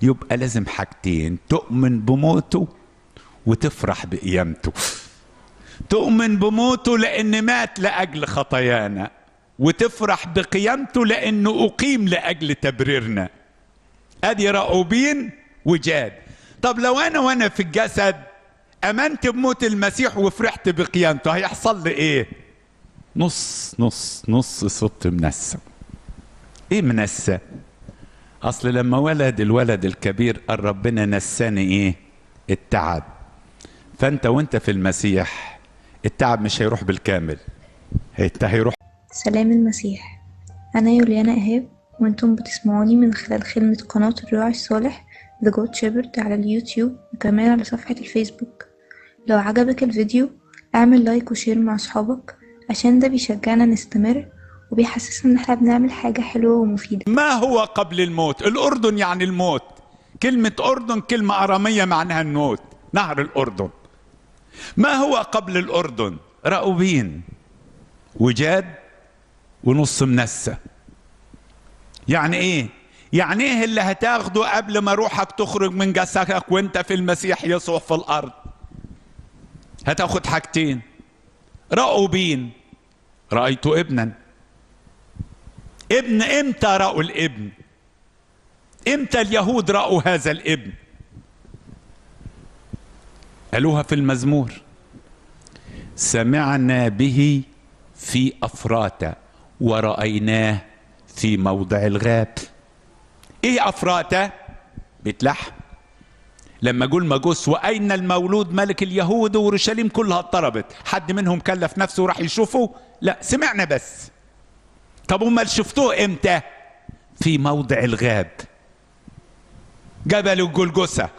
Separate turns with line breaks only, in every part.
يبقى لازم حاجتين: تؤمن بموته وتفرح بقيامته. تؤمن بموته لأن مات لأجل خطايانا، وتفرح بقيامته لأنه أقيم لأجل تبريرنا. أدي راؤوبين وجاد. طب لو أنا وأنا في الجسد أمنت بموت المسيح وفرحت بقيامته، هيحصل لي إيه؟ نص نص نص صوت منسى. إيه منسى؟ أصل لما ولد الولد الكبير قال ربنا نساني إيه؟ التعب. فأنت وأنت في المسيح التعب مش هيروح بالكامل، انت هيروح.
سلام المسيح. أنا يوليانا إيهاب، وأنتم بتسمعوني من خلال خدمة قناة الراعي الصالح The Good Shepherd على اليوتيوب، وكمان على صفحة الفيسبوك. لو عجبك الفيديو اعمل like و share مع أصحابك، عشان ده بيشجعنا نستمر وبيحسسنا إن احنا بنعمل حاجة حلوة ومفيدة.
ما هو قبل الموت؟ الأردن يعني الموت. كلمة أردن كلمة أرامية معناها الموت، نهر الأردن. ما هو قبل الأردن؟ راؤوبين وجاد ونص منسى. يعني ايه؟ يعني ايه اللي هتاخده قبل ما روحك تخرج من جسدك وانت في المسيح يسوع في الارض؟ هتاخد حاجتين. راؤوبين، رأيت ابنا. ابن امتى رأوا الابن؟ امتى اليهود رأوا هذا الابن؟ قالوها في المزمور: سمعنا به في أفراتا ورأيناه في موضع الغاب. ايه أفراتا؟ بيت لحم. لما جول مجوس وأين المولود ملك اليهود، وأورشليم كلها اضطربت، حد منهم كلف نفسه وراح يشوفه؟ لا، سمعنا بس. طب امال شفتوه امتى؟ في موضع الغاب، جبل الجلجثة،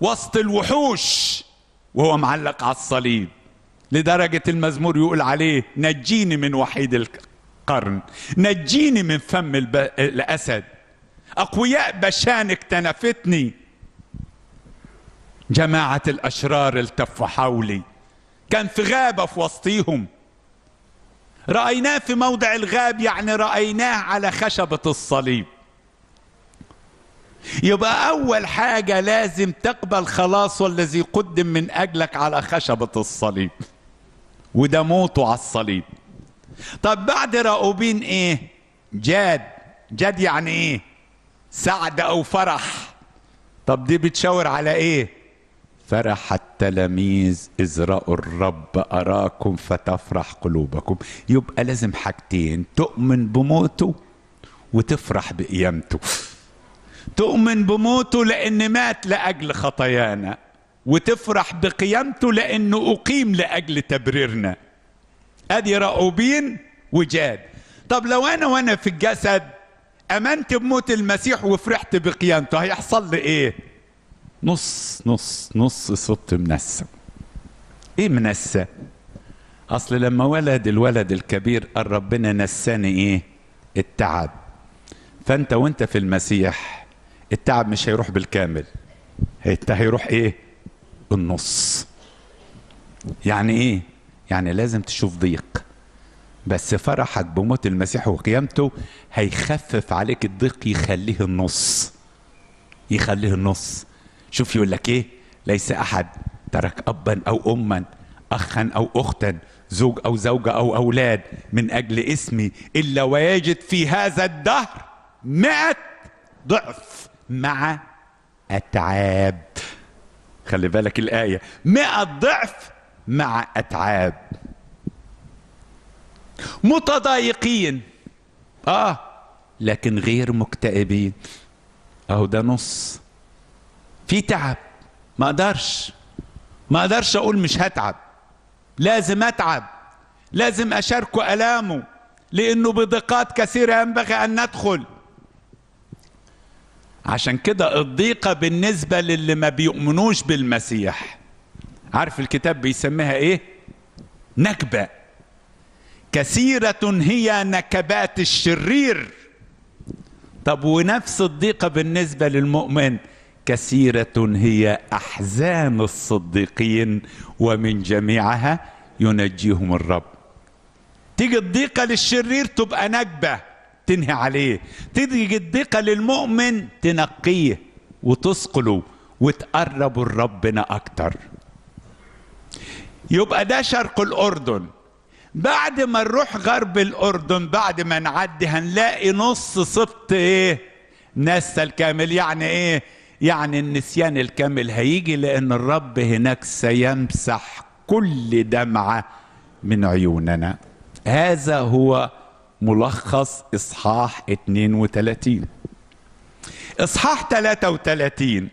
وسط الوحوش، وهو معلق على الصليب، لدرجة المزمور يقول عليه: نجيني من وحيد القرن، نجيني من فم الأسد، أقوياء بشان اكتنفتني، جماعة الأشرار التفوا حولي. كان في غابة في وسطيهم. رأيناه في موضع الغاب، يعني رأيناه على خشبة الصليب. يبقى أول حاجة لازم تقبل خلاصه الذي قدم من أجلك على خشبة الصليب، وده موته على الصليب. طب بعد راؤوبين إيه؟ جاد. جاد يعني إيه؟ سعد أو فرح. طب دي بتشاور على إيه؟ فرح التلاميذ إذ رأوا الرب أراكم فتفرح قلوبكم. يبقى لازم حاجتين: تؤمن بموته وتفرح بقيامته. تؤمن بموته لأن مات لأجل خطايانا، وتفرح بقيامته لأنه أقيم لأجل تبريرنا. أدي راؤوبين وجاد. طب لو أنا وأنا في الجسد أمنت بموت المسيح وفرحت بقيامته، هيحصل لي إيه؟ نص نص نص صوت منسى. إيه منسى؟ أصل لما ولد الولد الكبير قال ربنا نساني إيه؟ التعب. فأنت وأنت في المسيح التعب مش هيروح بالكامل، انت هيروح ايه؟ النص. يعني ايه؟ يعني لازم تشوف ضيق، بس فرحك بموت المسيح وقيامته هيخفف عليك الضيق، يخليه النص، يخليه النص. شوف يقول لك ايه: ليس احد ترك ابا او اما، اخا او اختا، زوج او زوجة او اولاد من اجل اسمي، الا ويجد في هذا الدهر 100 ضعف مع أتعاب. خلي بالك الآية: 100 ضعف مع أتعاب. متضايقين لكن غير مكتئبين. أهو ده نص. في تعب، ما أقدرش أقول مش هتعب، لازم أتعب، لازم أشاركه ألامه، لأنه بضيقات كثيرة ينبغي أن ندخل. عشان كده الضيقة بالنسبة للي ما بيؤمنوش بالمسيح، عارف الكتاب بيسميها ايه؟ نكبة. كثيرة هي نكبات الشرير. طب ونفس الضيقة بالنسبة للمؤمن: كثيرة هي أحزان الصديقين ومن جميعها ينجيهم الرب. تيجي الضيقة للشرير تبقى نكبة تنهي عليه، تيجي الضيقة للمؤمن تنقيه وتثقلوا وتقربوا لربنا أكتر. يبقى ده شرق الأردن. بعد ما نروح غرب الأردن، بعد ما نعدي هنلاقي نص سبط إيه؟ نسى الكامل. يعني إيه؟ يعني النسيان الكامل هيجي، لأن الرب هناك سيمسح كل دمعة من عيوننا. هذا هو ملخص إصحاح 32. إصحاح 33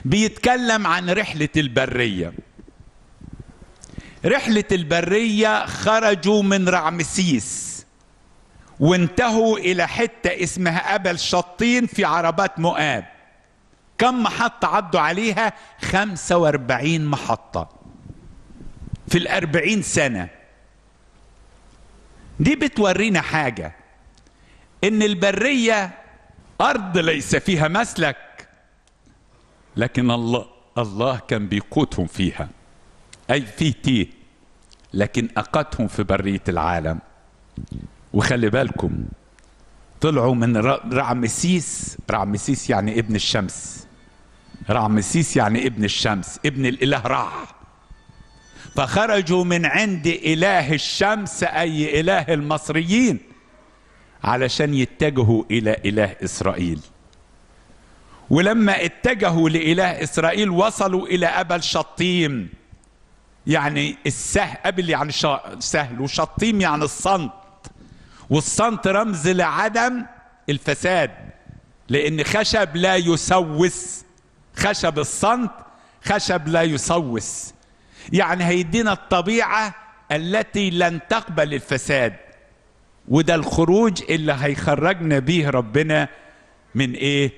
بيتكلم عن رحلة البرية. رحلة البرية خرجوا من رعمسيس وانتهوا إلى حتة اسمها أبل شطين في عربات مؤاب. كم محطة عدوا عليها؟ 45 محطة في 40 سنة. دي بتورينا حاجة، إن البرية أرض ليس فيها مسلك، لكن الله كان بيقودهم فيها، أي في تيه، لكن أقاتهم في برية العالم. وخلي بالكم طلعوا من رعمسيس. رعمسيس يعني ابن الشمس، رعمسيس يعني ابن الشمس، ابن الإله رع. فخرجوا من عند إله الشمس، أي إله المصريين، علشان يتجهوا إلى إله إسرائيل. ولما اتجهوا لإله إسرائيل وصلوا إلى أبل شطيم، يعني السهل، أبل يعني سهل، وشطيم يعني الصمت، والصمت رمز لعدم الفساد، لأن خشب لا يسوس، خشب الصمت خشب لا يسوس، يعني هيدينا الطبيعة التي لن تقبل الفساد. وده الخروج اللي هيخرجنا به ربنا من إيه؟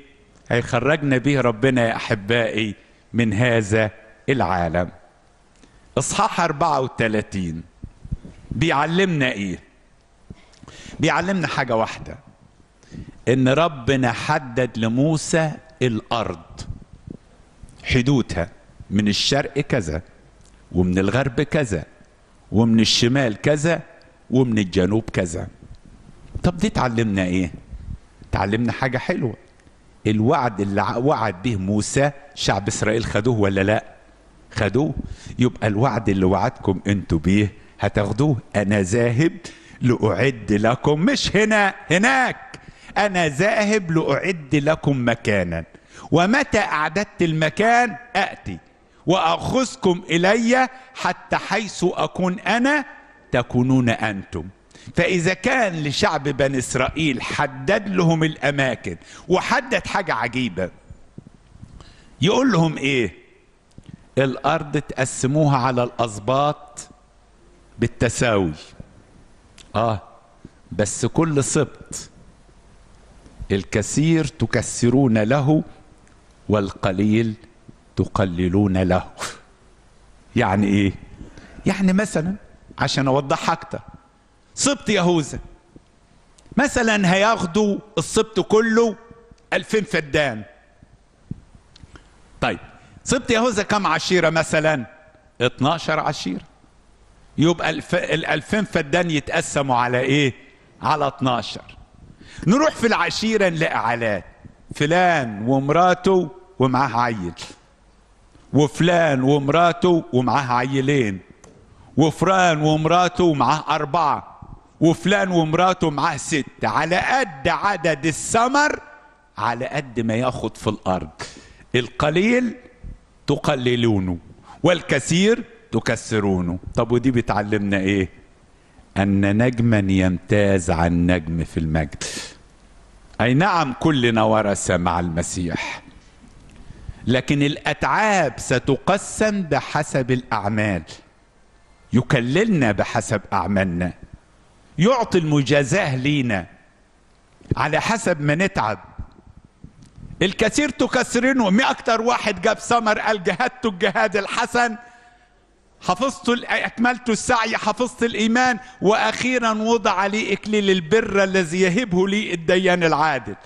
هيخرجنا به ربنا يا أحبائي من هذا العالم. إصحاح 34 بيعلمنا إيه؟ بيعلمنا حاجة واحدة، إن ربنا حدد لموسى الأرض حدودها، من الشرق كذا، ومن الغرب كذا، ومن الشمال كذا، ومن الجنوب كذا. طب دي تعلمنا إيه؟ تعلمنا حاجة حلوة. الوعد اللي وعد به موسى شعب إسرائيل خدوه ولا لا؟ خدوه. يبقى الوعد اللي وعدكم انتوا بيه هتاخدوه. أنا ذاهب لأعد لكم، مش هنا، هناك. أنا ذاهب لأعد لكم مكانا، ومتى أعددت المكان أأتي وأخذكم إلي حتى حيث أكون أنا تكونون أنتم. فإذا كان لشعب بني إسرائيل حدد لهم الأماكن، وحدد حاجة عجيبة، يقول لهم إيه؟ الأرض تقسموها على الأسباط بالتساوي. بس كل سبط الكثير تكسرون له والقليل تقللون له. يعني ايه؟ يعني مثلا عشان اوضحها اكتر، سبط يهوذا مثلا هياخدوا السبط كله 2000 فدان. طيب سبط يهوذا كم عشيرة مثلا؟ 12 عشيرة. يبقى ال2000 فدان يتقسموا على ايه؟ على 12. نروح في العشيرة نلاقي عالات، فلان ومراته ومعاه عيل، وفلان ومراته ومعاه عيلين، وفلان ومراته ومعاه 4، وفلان ومراته ومعاه 6. على قد عدد الثمر على قد ما ياخد في الأرض. القليل تقللونه والكثير تكسرونه. طب ودي بتعلمنا ايه؟ أن نجما يمتاز عن نجم في المجد. أي نعم كلنا ورثة مع المسيح، لكن الأتعاب ستقسم بحسب الأعمال. يكللنا بحسب أعمالنا، يعطي المجازاة لينا على حسب ما نتعب. الكثير تكسرونه. ما أكتر واحد جاب ثمر قال جهدت الجهاد الحسن، حفظت أكملت السعي، حفظت الإيمان، وأخيرا وضع لي إكليل البر الذي يهبه لي الديان العادل.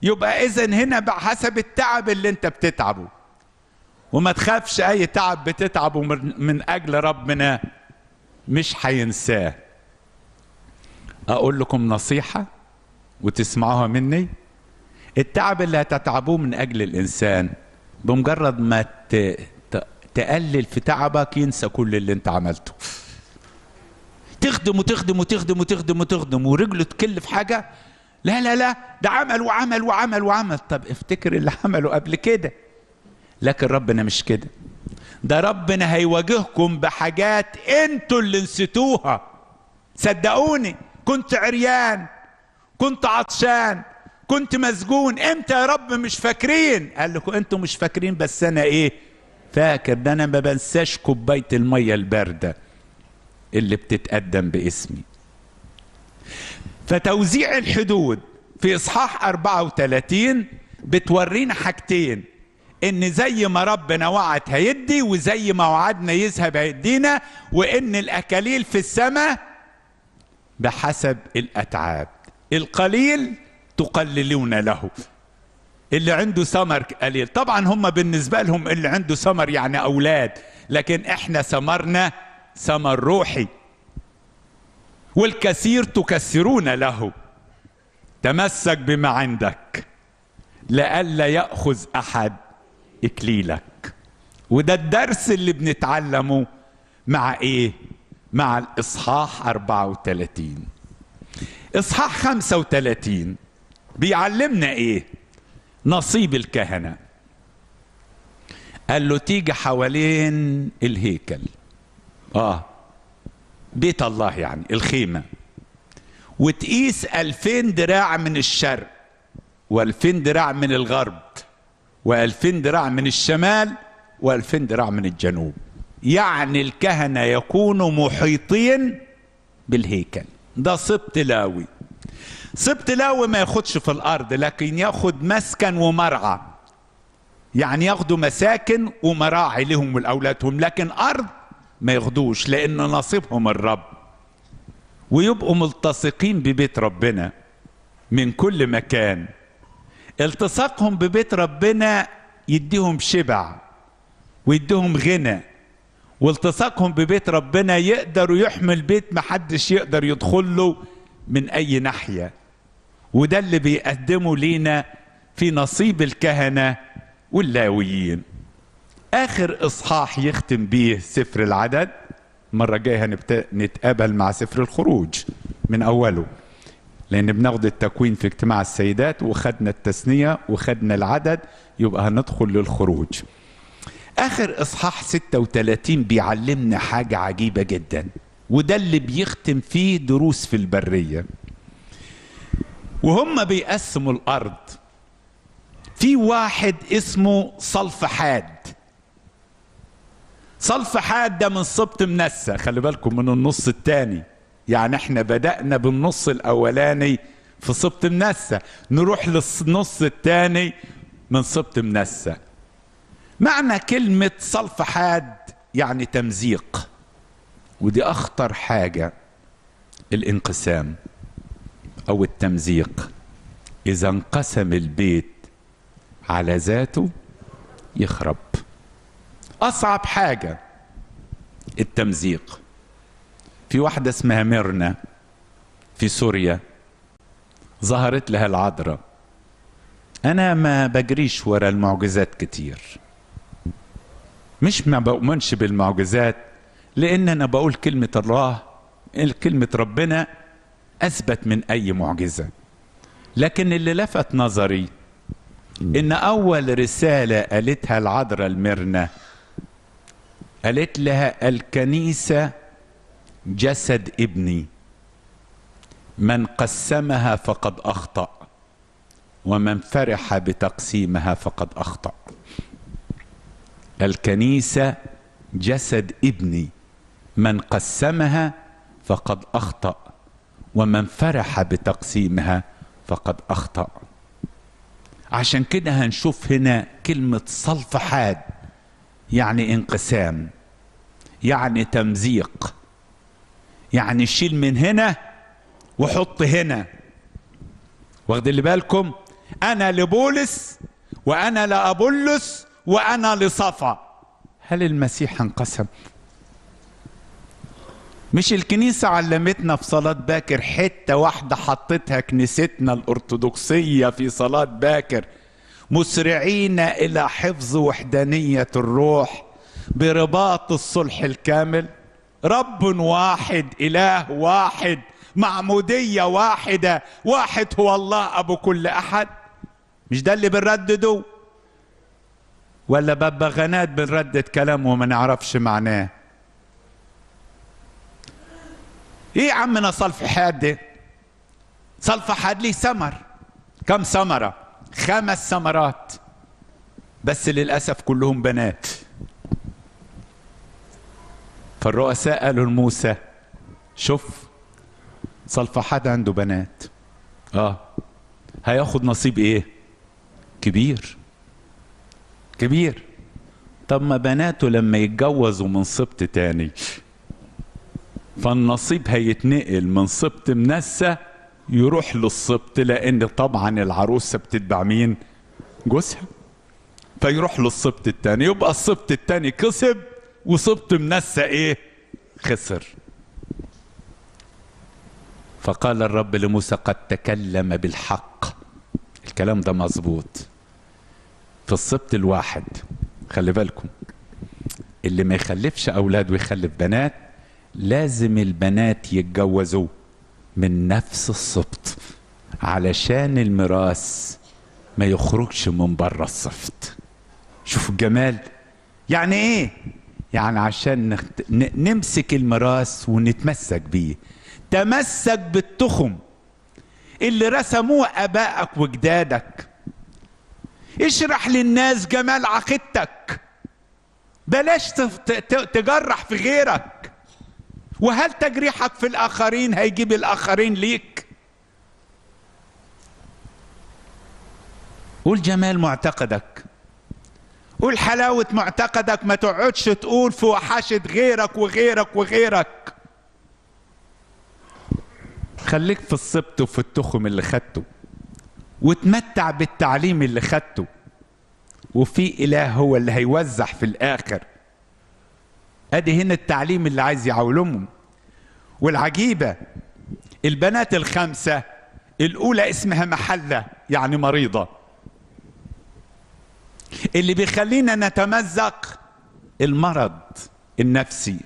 يبقى إذن هنا بحسب التعب اللي أنت بتتعبه، وما تخافش أي تعب بتتعبه من أجل ربنا مش هينساه. أقول لكم نصيحة وتسمعوها مني، التعب اللي هتتعبوه من أجل الإنسان بمجرد ما تقلل في تعبك ينسى كل اللي انت عملته. تخدم وتخدم وتخدم وتخدم وتخدم ورجله تكلف حاجة، لا لا لا ده عمل وعمل وعمل وعمل. طب افتكر اللي عمله قبل كده. لكن ربنا مش كده، ده ربنا هيواجهكم بحاجات انتوا اللي نسيتوها. صدقوني كنت عريان، كنت عطشان، كنت مسجون، امتى يا رب مش فاكرين؟ قال لكم انتوا مش فاكرين بس انا ايه فاكر، ده انا ما بنساش كوبايه الميه البارده اللي بتتقدم باسمي. فتوزيع الحدود في اصحاح 34 بتورينا حاجتين، ان زي ما ربنا وعد هيدي، وزي ما وعدنا يذهب هيدينا، وان الاكاليل في السماء بحسب الاتعاب. القليل تقللون له، اللي عنده ثمر قليل. طبعا هم بالنسبة لهم اللي عنده ثمر يعني أولاد، لكن احنا ثمرنا ثمر روحي. والكثير تكثرون له. تمسك بما عندك لئلا يأخذ أحد إكليلك. وده الدرس اللي بنتعلمه مع إيه؟ مع الإصحاح 34. إصحاح 35 بيعلمنا إيه؟ نصيب الكهنة. قال له تيجي حوالين الهيكل، بيت الله يعني الخيمة، وتقيس 2000 دراع من الشرق، و2000 دراع من الغرب، و2000 دراع من الشمال، و2000 دراع من الجنوب. يعني الكهنة يكونوا محيطين بالهيكل. ده سبط لاوي. سبط لاوي ما ياخدش في الأرض، لكن ياخد مسكن ومرعى، يعني ياخدوا مساكن ومراعي لهم ولأولادهم، لكن أرض ما ياخدوش لأن نصيبهم الرب. ويبقوا ملتصقين ببيت ربنا من كل مكان. التصاقهم ببيت ربنا يديهم شبع ويديهم غنى، والتصاقهم ببيت ربنا يقدروا يحمل بيت محدش يقدر يدخل له من أي ناحية. وده اللي بيقدمه لينا في نصيب الكهنة واللاويين. آخر إصحاح يختم بيه سفر العدد، المرة الجاية نتقابل مع سفر الخروج من أوله، لأن بناخد التكوين في اجتماع السيدات، وخدنا التثنية وخدنا العدد، يبقى هندخل للخروج. آخر إصحاح 36 بيعلمنا حاجة عجيبة جدا، وده اللي بيختم فيه دروس في البرية. وهم بيقسموا الأرض، في واحد اسمه صلف حاد. صلف حاد ده من سبط منسى، خلي بالكم من النص الثاني، يعني احنا بدأنا بالنص الأولاني في سبط منسى، نروح للنص الثاني من سبط منسى. معنى كلمة صلف حاد يعني تمزيق، ودي أخطر حاجة، الانقسام أو التمزيق. إذا انقسم البيت على ذاته يخرب. أصعب حاجة التمزيق. في واحدة اسمها ميرنا في سوريا، ظهرت لها العذراء. أنا ما بجريش ورا المعجزات كتير، مش ما بؤمنش بالمعجزات، لأن أنا بقول كلمة الله، كلمة ربنا أثبت من أي معجزة. لكن اللي لفت نظري إن أول رسالة قالتها العذراء الميرنا، قالت لها الكنيسة جسد ابني، من قسمها فقد أخطأ، ومن فرح بتقسيمها فقد أخطأ. الكنيسة جسد ابني، من قسمها فقد أخطأ، ومن فرح بتقسيمها فقد أخطأ. عشان كده هنشوف هنا كلمة صلف حاد، يعني انقسام، يعني تمزيق، يعني شيل من هنا وحط هنا. واخد اللي بالكم؟ أنا لبولس، وأنا لأبولس، وأنا لصفا. هل المسيح انقسم؟ مش الكنيسة علمتنا في صلاة باكر حتة واحدة حطتها كنيستنا الأرثوذكسية في صلاة باكر: مسرعين إلى حفظ وحدانية الروح برباط الصلح الكامل. رب واحد، إله واحد، معمودية واحدة، واحد هو الله أبو كل أحد. مش ده اللي بنردده؟ ولا ببغانات بنردد كلام وما نعرفش معناه؟ ايه يا عمنا صلفحاد ده؟ صلفحاد ليه ثمر. كم ثمرة؟ 5 ثمرات، بس للأسف كلهم بنات. فالرؤساء قالوا لموسى: شوف صلفحاد عنده بنات، هياخد نصيب ايه؟ كبير كبير. طب ما بناته لما يتجوزوا من سبط تاني، فالنصيب هيتنقل من سبط منسى يروح للسبط، لان طبعا العروسه بتتبع مين؟ جوزها. فيروح للسبط التاني، يبقى السبط التاني كسب وسبط منسى ايه؟ خسر. فقال الرب لموسى: قد تكلم بالحق. الكلام ده مظبوط في السبط الواحد. خلي بالكم، اللي ما يخلفش اولاد ويخلف بنات، لازم البنات يتجوزوا من نفس السبط علشان الميراث ما يخرجش من بره السبط. شوف الجمال يعني ايه؟ يعني عشان نمسك الميراث ونتمسك بيه. تمسك بالتخم اللي رسموه ابائك وجدادك. اشرح للناس جمال عقيدتك، بلاش تجرح في غيرك. وهل تجريحك في الآخرين هيجيب الآخرين ليك؟ قول جمال معتقدك، قول حلاوة معتقدك، ما تقعدش تقول في وحشة غيرك وغيرك وغيرك. خليك في السبط وفي التخم اللي خدته، وتمتع بالتعليم اللي خدته، وفي إله هو اللي هيوزع في الآخر. ادي هنا التعليم اللي عايز يعلمهم. والعجيبة البنات ال5، الأولى اسمها محلة، يعني مريضة. اللي بيخلينا نتمزق المرض النفسي.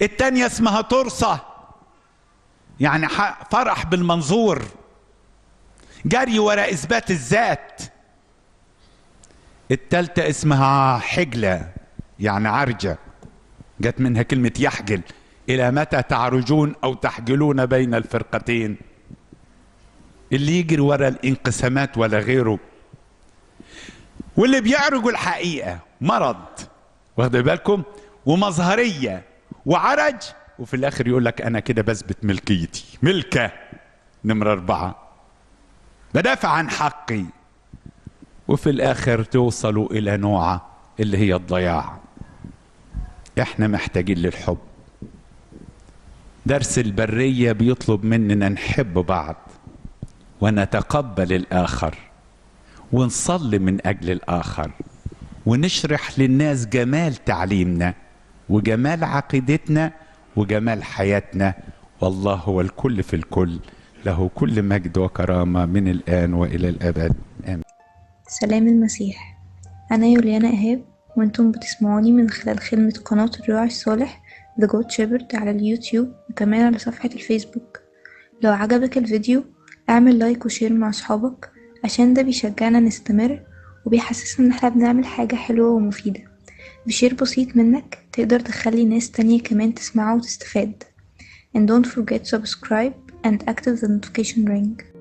التانية اسمها ترصة، يعني فرح بالمنظور، جري وراء إثبات الذات. التالتة اسمها حجلة، يعني عرجة، جت منها كلمة يحجل. إلى متى تعرجون أو تحجلون بين الفرقتين؟ اللي يجري ورا الانقسامات ولا غيره، واللي بيعرجوا الحقيقة مرض، واخد بالكم، ومظهرية وعرج، وفي الآخر يقول لك أنا كده بثبت ملكيتي، ملكة نمرة 4، بدافع عن حقي. وفي الآخر توصلوا إلى نوع اللي هي الضياع. احنا محتاجين للحب. درس البرية بيطلب مننا نحب بعض ونتقبل الآخر ونصلي من أجل الآخر ونشرح للناس جمال تعليمنا وجمال عقيدتنا وجمال حياتنا. والله هو الكل في الكل، له كل مجد وكرامة من الآن وإلى الأبد، آمين.
سلام المسيح. أنا يوليانا إيهاب، وأنتم بتسمعوني من خلال خدمة قناة الراعي الصالح The Good Shepherd على اليوتيوب، وكمان على صفحة الفيسبوك. لو عجبك الفيديو اعمل like و share مع أصحابك، عشان ده بيشجعنا نستمر وبيحسسنا إن احنا بنعمل حاجة حلوة ومفيدة. ب share بسيط منك تقدر تخلي ناس تانية كمان تسمعه وتستفاد. And don't forget to subscribe and active the notification ring.